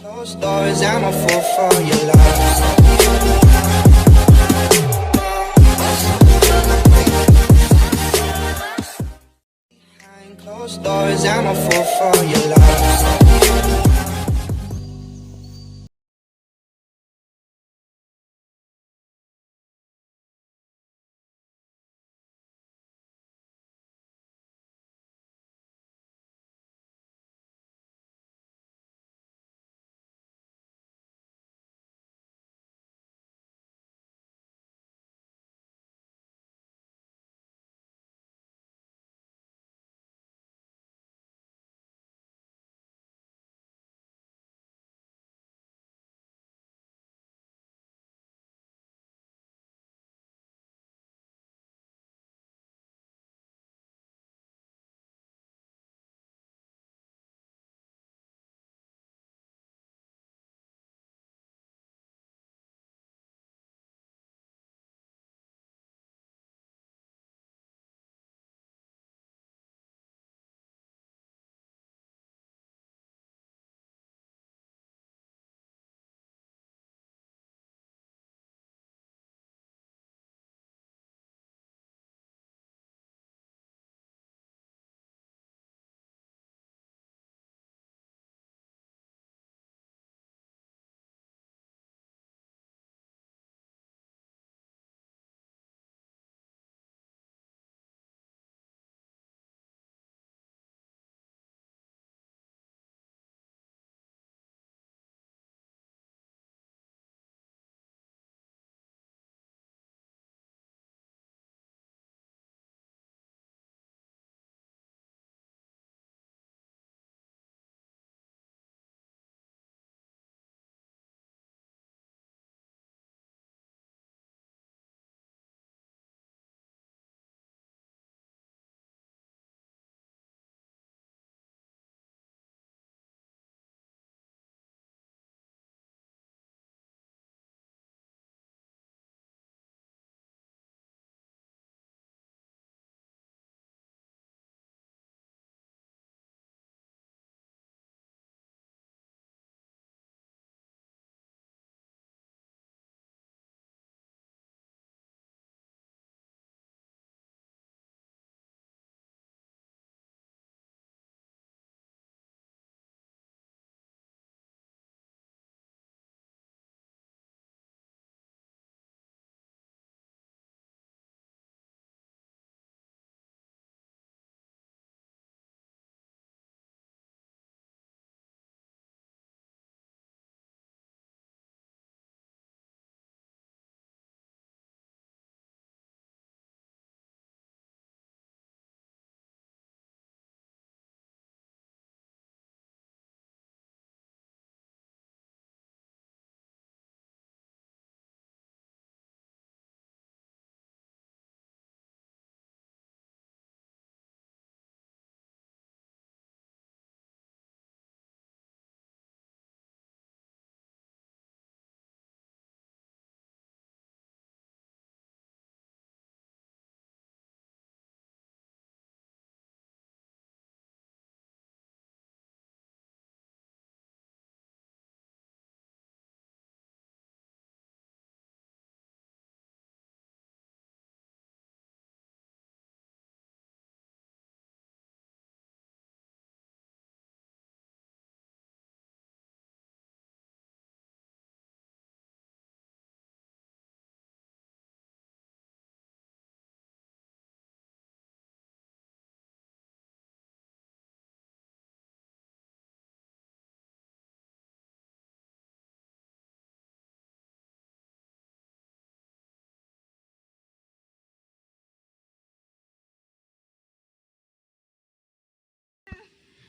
Closed doors, I'm a fool for your love. Behind closed doors, I'm a fool for your love.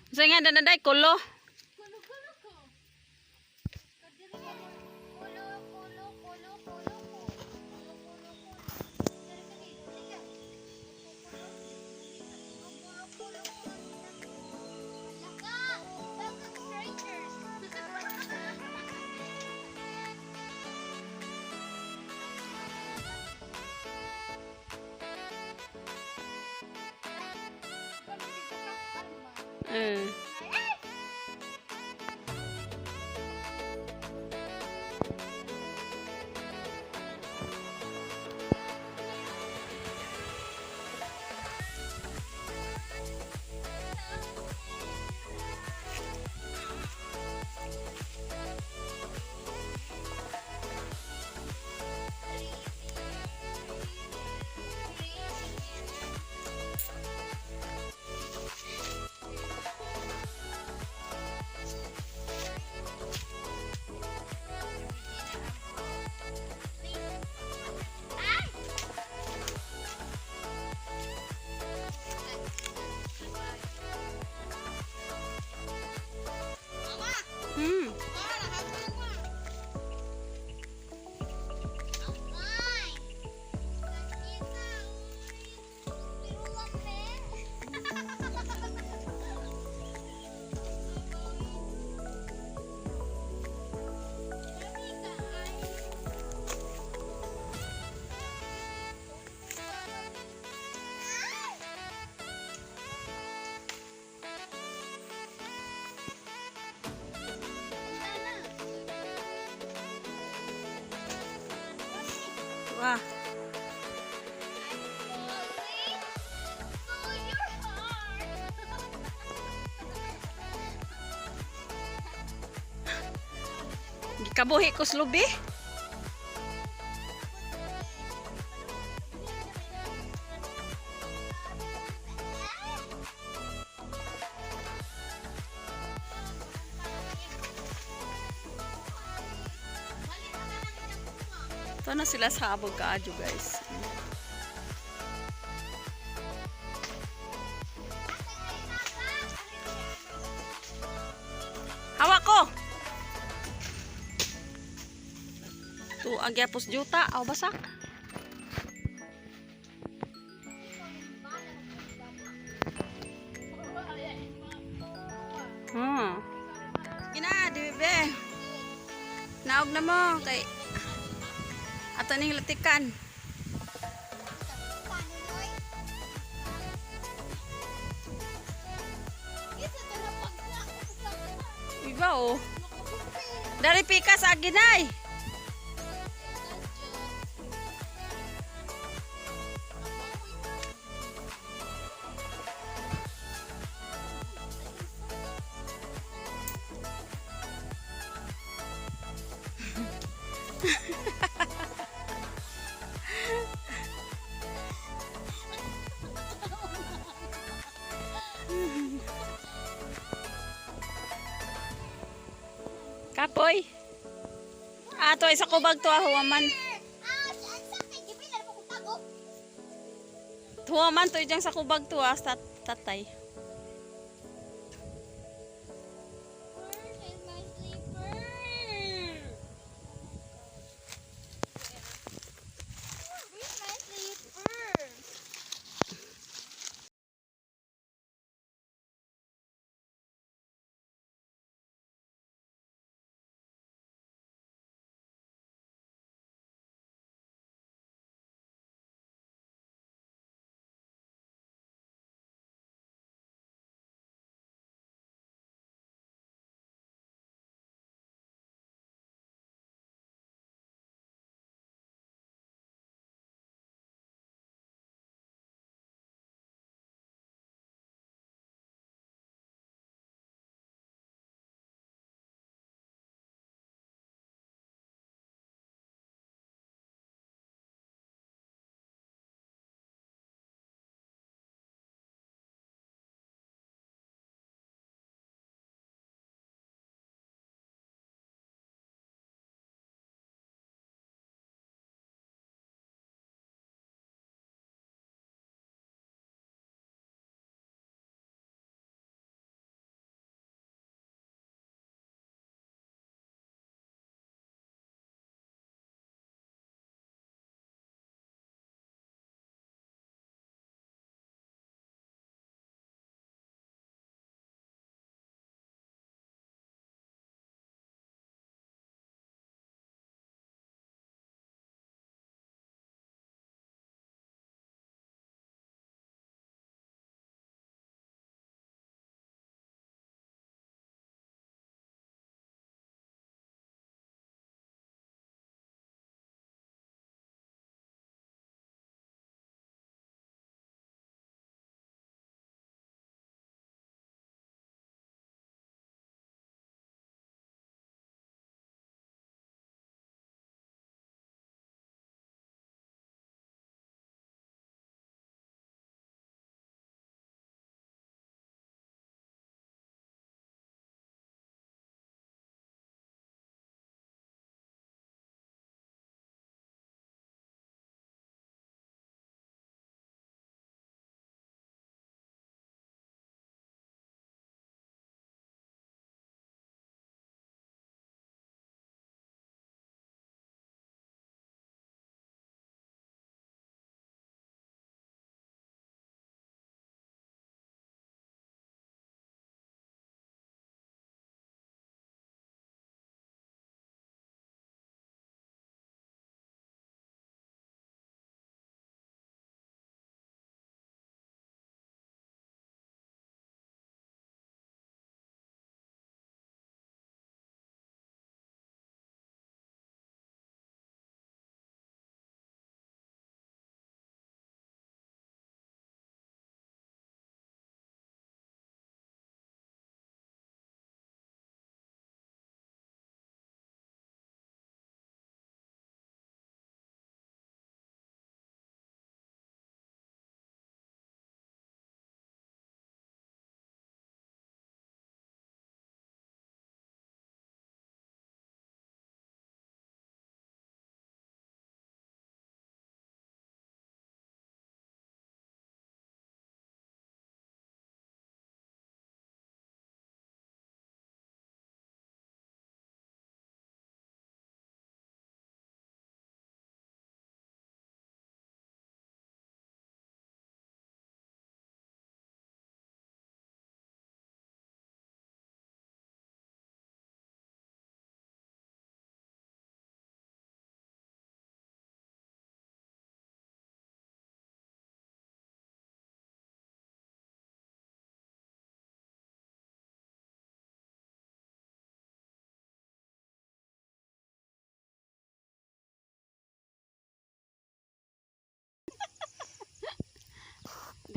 Sa nga danaday kulo. Kulo, kulo ko. Kulo, kulo, kulo, kulo ko. Kulo, kulo, kulo. Dari kani, halika. Kulo, kulo, kulo. Laka! Laka, strangers! Eh. Ah. I'm falling to your heart. Gikabuhi ko slubi. Ito na sila sa habog kaadyo, guys. Hawak ko! Tu ang gyapos juta aw basak. Gina, di be. Naog na mo kay ato ning latikan. Iba oh. Dari pikas aginay. Kapoy. Ato ay sa kubag to ah, huwaman. Huwaman to diyang sa kubag to ah, tatay. Where is my sleeper? Where's my sleeper?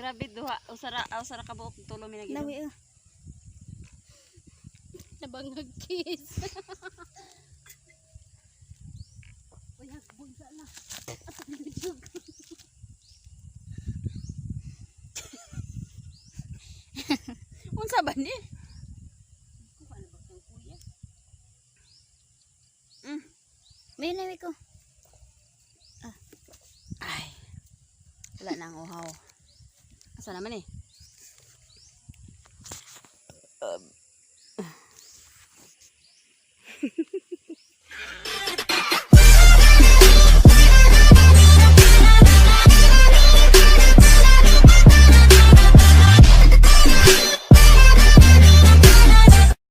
Grabe duha, usara ka buok tulo mi nag. Nawi ah. Nabangag kiss. Uy, hagbong sa na. Unsa ba ni? Kuha na ba kang kuya? May nawi ko. Ay. Wala na ang uhaw. Asa naman eh?